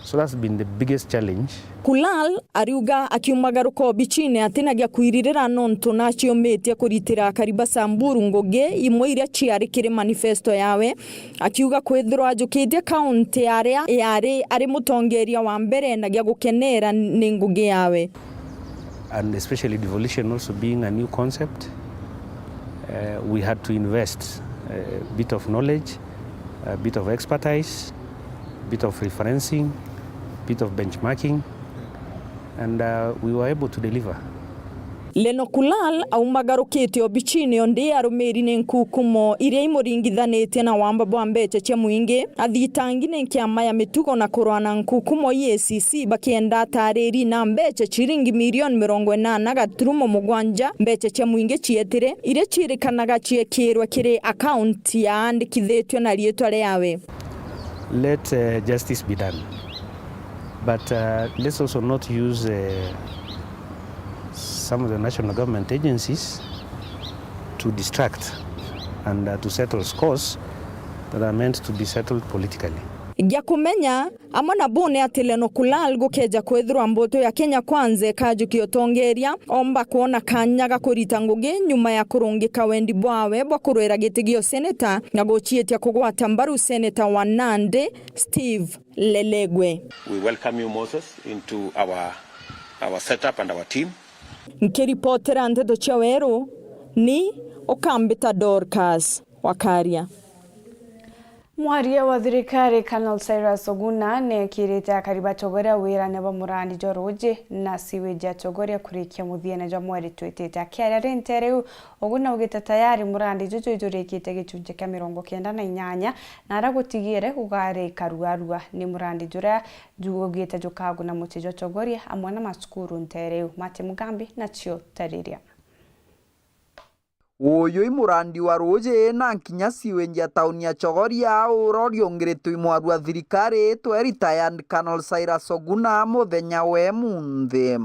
So that's been the biggest challenge. Kulal ariuga akiumagaruka obichine atinagia kwiririra nontu naciumitie kuritira akari ba Samburu ngugi imwe iria ciari kiri manifesto yawe, akiuga kwithirwa ajukitie kaunti aria yari ari mutongeria wa mbere na gia gukenera ni ngugi yawe. And especially devolution also being a new concept, uh, we had to invest a bit of knowledge, a bit of expertise, bit of referencing, bit of benchmarking, and, uh, we were able to deliver. Leno Kulal aumagarukite obichine ondi arumiri ni nkukumo iria imuringithanitie na wamba bwa mbecha cia mwingi. Athitangi ni nkiama ya mitugo na kurwa na nkukumo E A C C bakienda atariri na mbecha ciringi milioni mirongo inana gaturumo mugwanja mbecha cia mwingi cietire, iria ciirikanaga ciekirwe kiri akaunti yaandikithitue na riitwa riawe. Let, uh, justice be done. But, uh, let's also not use, uh, some of the national government agencies to distract and, uh, to settle scores that are meant to be settled politically. Gia kumenya amwe na bune ati Leno Kulal gukeja kwithirwa mbutu ya Kenya Kwanza ikajukia utongeria, omba kwona kanya ga kurita ngugi nyuma ya kurungika wendi bwawe bwa kurwira giti gia useneta na guciitia kugwata mbaru seneta wa Nandi, Steve Lelegwe. We welcome you, Moses, into our, our setup and our team. Nkiripotera nteto cia Weru, ni Ukambita Dorcas Wakaria. Mwaria wa thirikari Colonel Cyrus Oguna neekirite akari ba Chogoria wirane bwa murandi jwa ruuji na sewage ya Chogoria kurikia muthiene jwa mweri twitite. Akiaria ri nteere iu, Oguna augite tayari murandi juju jurikite gicunji kia mirongo kenda na inyanya, na aria gutigiire gugarika ruarua ni murandi juria juugite jukaguna mucii jwa Chogoria amwe na macukuru nteere iu. Martin Mugambi nacio tariria. Uyu i murandi wa ruuji na nkinya sewage ya tauni ya Chogoria, uria uriungiritwe i mwaru wa thirikari itwe retired Colonel Cyrus Oguna muthenya wa umunthi.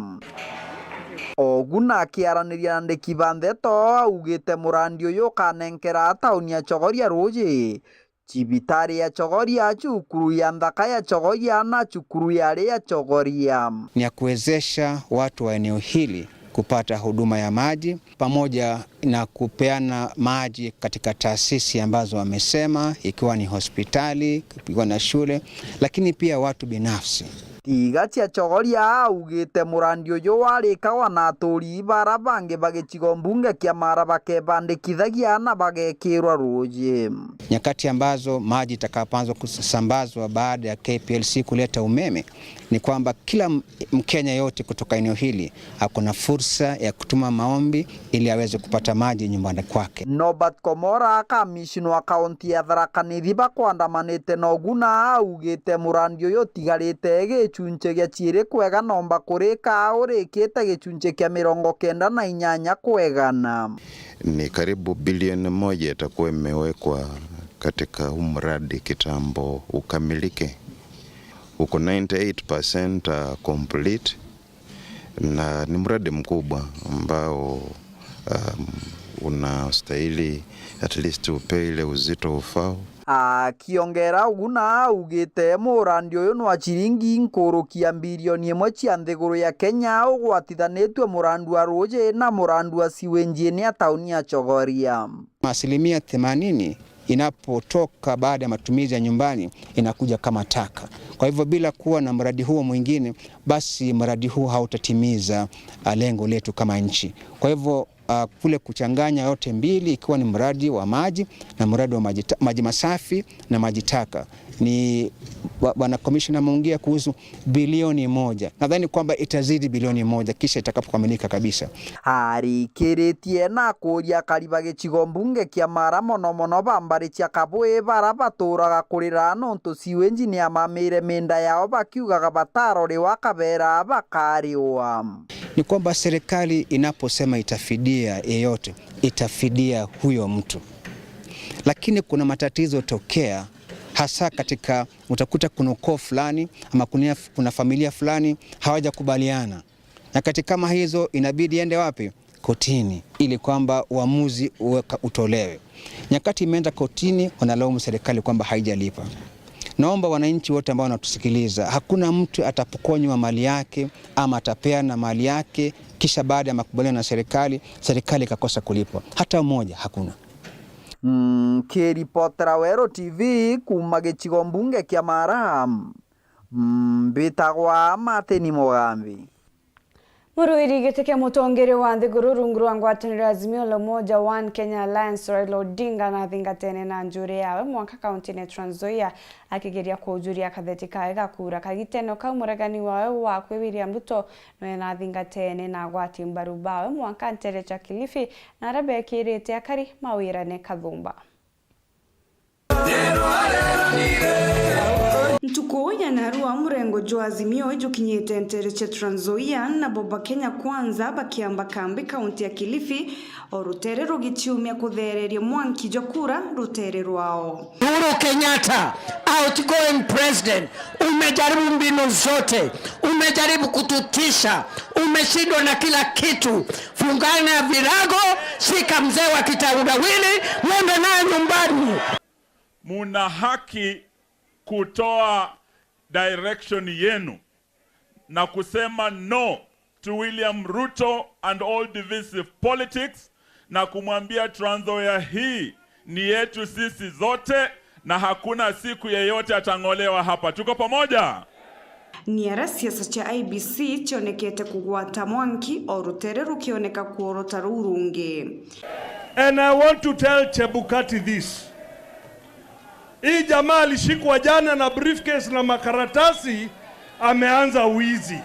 Oguna akiaraniria na andiki ba ndeto augite murandi uyu ukanenkera tauni ya Chogoria ruuji, cibitari ya Chogoria, cukuru ya nthaka ya Chogoria na cukuru ya ari ya Chogoria. Ni ya kuwezesha watu wa eneo hili kupata huduma ya maji pamoja na kupeana maji katika taasisi ambazo wamesema, ikiwa ni hospitali, ikiwa na shule, lakini pia watu binafsi. Tiga cia Chogoria augite murandi uyu warikagwa na aturi bara bangi ba gicigo mbunge kia Mara bakebandikithagia na bagekirwa ruuji. Nyakati ambazo maji itakapoanza kusambazwa baada ya K P L C kuleta umeme, ni kwamba kila m-, Mkenya yote kutoka eneo hili ako na fursa ya kutuma maombi ili aweze kupata maji nyumbani kwake. Norbert Komora, kamishina wa kaunti ya Tharaka Nithi, bakwandamanite na Oguna augite murandi uyu utigarite gicunchi gia ciiri kwega nomba kurika urikite gicunchi kia mirongo kenda na inyanya kwegana. Ni karibu bilioni moja itakuwa imewekwa katika huu mradi kitambo ukamilike. Uko ninety eight percent, uh, complete, na ni mradi mkubwa ambao, um, unastahili at least upewe ile uzito ufao. Akiongera Oguna augite murandi uyu nwa ciringi nkuruki ya bilioni imwe cia nthiguru ya Kenya ugwatithanitue murandi wa ruuji na murandi wa sewage ni ya tauni ya Chogoria. Asilimia themanini inapotoka baada ya matumizi ya nyumbani inakuja kama taka. Kwa hivyo, bila kuwa na mradi huo mwingine, basi mradi huu hautatimiza, ah, lengo letu kama nchi. Kwa hivyo, ah, kule kuchanganya yote mbili, ikiwa ni mradi wa maji na mradi wa maji ta-, maji masafi na maji taka, ni wa-, bwana commissioner ameongea kuhusu bilioni moja. Nadhani kwamba itazidi bilioni moja kisha itakapokamilika kabisa. Arikiritie na kuuria akari ba gicigo mbunge kia Mara, mono mono ba mbari cia Kabui, bara baturaga kurira nontu sewage ni yamamire minda yao, bakiugaga bataroriwa kabera bakariwa. Ni kwamba serikali inaposema itafidia yeyote, itafidia huyo mtu. Lakini kuna matatizo tokea, hasa katika, utakuta kuna ukoo fulani ama kuna, kuna familia fulani hawajakubaliana. Nyakati kama hizo inabidi ende wapi? kotini ili kwamba uamuzi uweka-, utolewe. Nyakati imeenda kotini, wanalaumu serikali kwamba haijalipa. Naomba wananchi wote ambao wanatusikiliza, hakuna mtu atapokonywa mali yake ama atapeana mali yake kisha baada ya makubaliano na serikali, serikali ikakosa kulipwa. Hata mmoja hakuna. Nkiripotera Weru T V kuuma gicigo mbunge kia Mara, mbitagwa Martin Mugambi. Muruiri giti kia mutongeria wa nthiguru rungu rwa ngwataniro ya Azimio la Umoja One Kenya Alliance, Raila Odinga, nathingatene na njuri yawe mwanka kauntine ya Trans Nzoia, akigeria kujuria katheti kawe ga kura. Kagitene kau, muregani wawe wakwe William Ruto nwe nathingatene na agwati mbaru bawe mwanka ntere cia Kilifi, na aria bekirite akari mawirane kathumba. Ntuku ya narua, murengo jwa Azimio ijukinyite ntere cia Trans Nzoia, nabo ba Kenya Kwanza bakiamba kambi kaunti ya Kilifi, o rutere rugiciumia kuthereria mwanki jwa kura rutere rwao. Uhuru Kenyatta, outgoing president, umejaribu mbinu zote, umejaribu kututisha, umeshindwa na kila kitu. Fungana virago, shika mzee wa kitendawili, mwende naye nyumbani. Muna haki kutoa direction yenu na kusema no to William Ruto and all divisive politics, na kumwambia Trans Nzoia hii ni yetu sisi zote, na hakuna siku yeyote atang'olewa hapa. Tuko pamoja? Ni aria siasa cia I E B C cionekete kugwata mwanki, o rutere rukioneka kuorota ruu rungi. And I want to tell Chebukati this. Hii jamaa alishikwa jana na briefcase na makaratasi, ameanza wizi.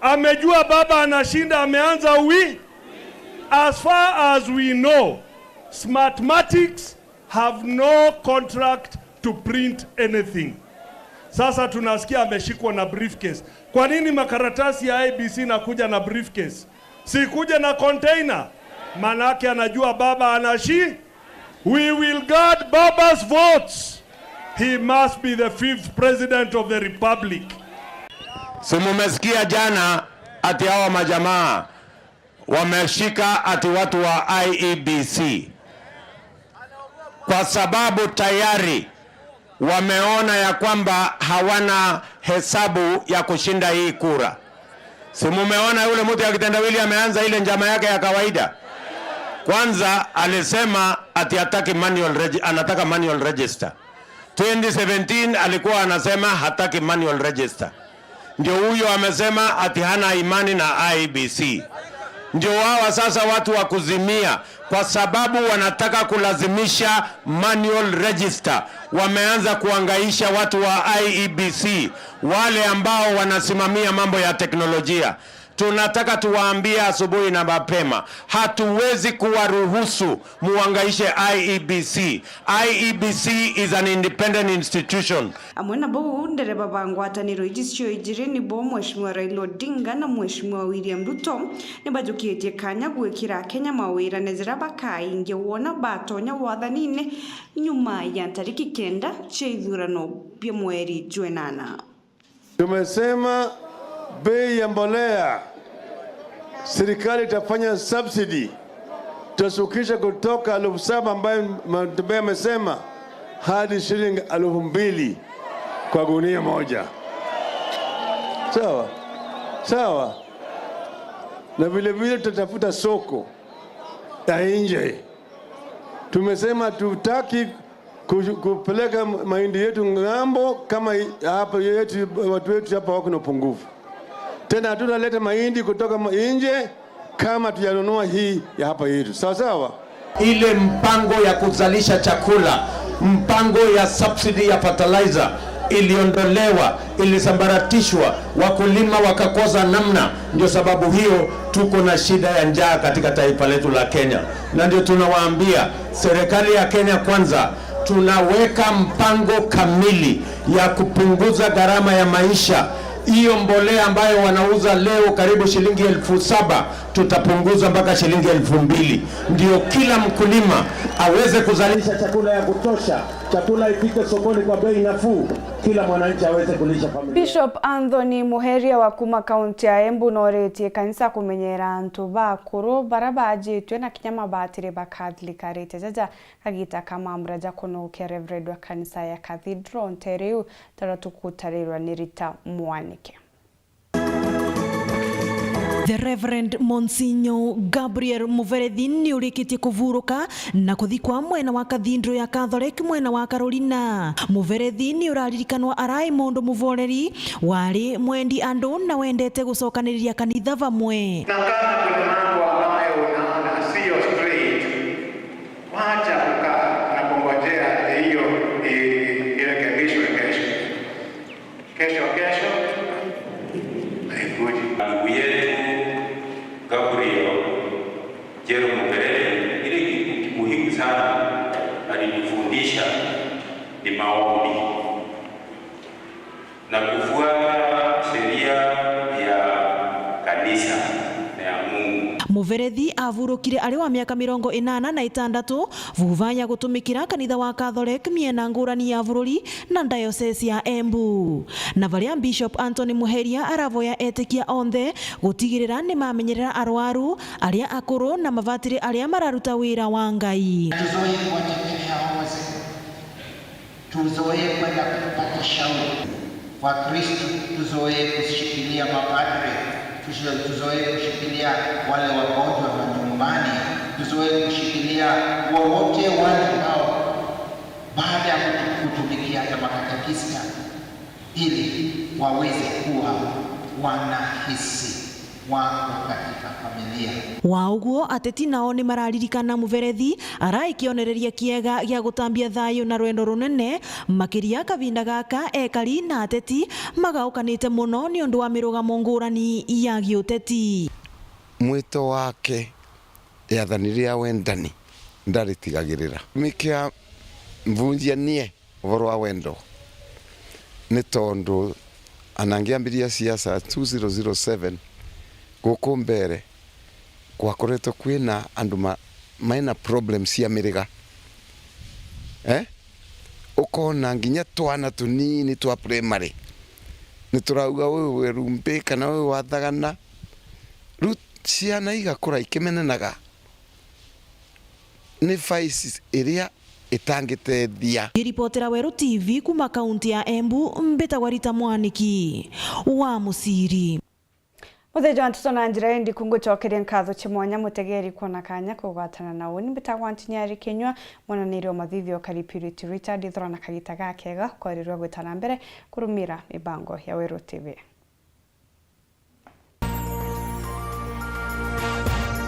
Amejua baba anashinda, ameanza wi-, as far as we know, Smartmatics have no contract to print anything. Sasa tunasikia ameshikwa na briefcase. Kwa nini makaratasi ya I E B C inakuja na briefcase? Sikuje na container? Manake anajua baba anashi-, we will guard baba's votes. He must be the fifth president of the republic. Si mumesikia jana ati hawa majamaa wameshika ati watu wa I E B C, kwa sababu tayari wameona ya kwamba hawana hesabu ya kushinda hii kura. Si mumeona yule mtu ya kitendawili ameanza ile njama yake ya kawaida? Kwanza alisema ati hataki manual regi-, anataka manual register. Twenty seventeen alikuwa anasema hataki manual register. Ndio huyo amesema ati hana imani na I E B C. Ndio hawa sasa watu wa kuzimia, kwa sababu wanataka kulazimisha manual register. Wameanza kuangaisha watu wa I E B C, wale ambao wanasimamia mambo ya teknolojia. Tunataka tuwaambie asubuhi na mapema, hatuwezi kuwaruhusu muangaishe I E B C. I E B C is an independent institution. Amwe na bau, ndereba ba ngwataniro iji cio ijiri nibo Mheshimiwa Raila Odinga na Mheshimiwa William Ruto nibajukitie kanya gwikira Akenya mawirane jira bakaingia wona batonya wathanine nyuma ya ntariki kenda cia ithurano bia mweri jwenana. Tumesema bei ya mbolea, serikali itafanya subsidy, tutashukisha kutoka elfu saba ambayo Mheshimiwa amesema hadi shilingi elfu mbili kwa gunia moja. Sawa? Sawa. Na vile vile tutatafuta soko ya nje. Tumesema tutaki ku-, kupeleka mahindi yetu ng'ambo kama i-, hapa yetu, watu wetu hapa wako na upungufu. Tena hatutaleta mahindi kutoka ma-, nje kama tujanunua hii ya hapa yetu. Sawa sawa? Ile mpango ya kuzalisha chakula, mpango ya subsidy ya fertilizer iliondolewa, ilisambaratishwa, wakulima wakakosa namna. Ndio sababu hiyo tuko na shida ya njaa katika taifa letu la Kenya, na ndio tunawaambia serikali ya Kenya Kwanza, tunaweka mpango kamili ya kupunguza gharama ya maisha. Hiyo mbolea ambayo wanauza leo karibu shilingi elfu saba, tutapunguza mpaka shilingi elfu mbili, ndio kila mkulima aweze kuzalisha chakula ya kutosha, Chakula ifike sokoni kwa bei nafuu, kila mwananchi aweze kulisha familia. Bishop Anthony Muheria wa kuma kaunti ya Embu noritie kanisa kumenyera antu bakuru bara bajitwe na kinya mabatiri ba Catholic. Arite jaja kagita ka mambura ja kunukia Reverend wa kanisa ya Cathedral ntere iu, tara tukutarirwa ni Rita Mwanike. The Reverend Monsignor Gabriel Muverethi ni urikitie kuvuruka na kuthikwa mwena wa Cathedral ya Catholic mwena wa Carolina. Muverethi ni uraririkanwa arai mundu muvoreri, wari mwendi andu na wendete gucokaniriria kanitha vamwe. Na kama kuna mambo ambayo unaona sio straight, wacha kukaa na kungojea hiyo i-, irekebishwe kesho. Kesho, kesho haikuji. Ndugu yetu Gabriel Jerome Mugereri, ile kitu muhimu sana alinifundisha ni maombi na kufuata sheria ya kanisa na ya Mungu. Muverethi avurukire ari wa miaka mirongo inana na itandatu, vuva ya gutumikira kanitha wa Catholic miena ngurani ya bururi na diocese ya Embu. Na varia Bishop Anthony Muheria aravoya etikia onthe gutigirira ni mamenyerera arwaru, aria akuru na mavatiri aria mararuta wira wa Ngai. Tuzoe kuwatembelea wazee. Tuzoe kwenda kupata shauri. Wakristo, tuzoe kushikilia mapadre. Tuzo-, tuzoe kushikilia wale wagonjwa manyumbani. Tuzoe kushikilia wowote wale ambao baada ya kutu-, kutumikia hata makatekista, ili waweze kuwa wanahisi wako katika familia. Wa uguo, ateti nao ni mararirikana Muverethi arai kionereria kiega gia gutambia thayu na rwendo runene, makiria kavinda gaka ekari na ateti magaukanite muno ni undu wa mirugamo ngurani ya giuteti. Mwito wake yathani ria wendani ndaritigagirira. Mikia mvunjia nie uvoro wa wendo, ni tondu ana ngiambiria siasa two zero zero seven, guku mbere kwakoretwe kwina andu ma-, maina problem cia miriga. Eh? Ukona nginya twana tunini twa primary niturauga, "Uyu wi rumbi kana uyu wa thagana." Riu ciana igakura ikimenenaga ni vice iria itangitethia. Ngiripotera Weru T V kuma kaunti ya Embu, mbitagwa Rita Mwaniki wa Muciri. Muthenya wa ntuto na njira indi kungucokeria nkatho cia mwanya mutegeri kwona kanya kugwatana na uni. Mbitagwa Antinyari Kinyua, mwananiri wa mathithio Kari Purity Richard, ithora na kagita gakega kwarirwa gwita na mbere kurumira mibango ya Weru T V.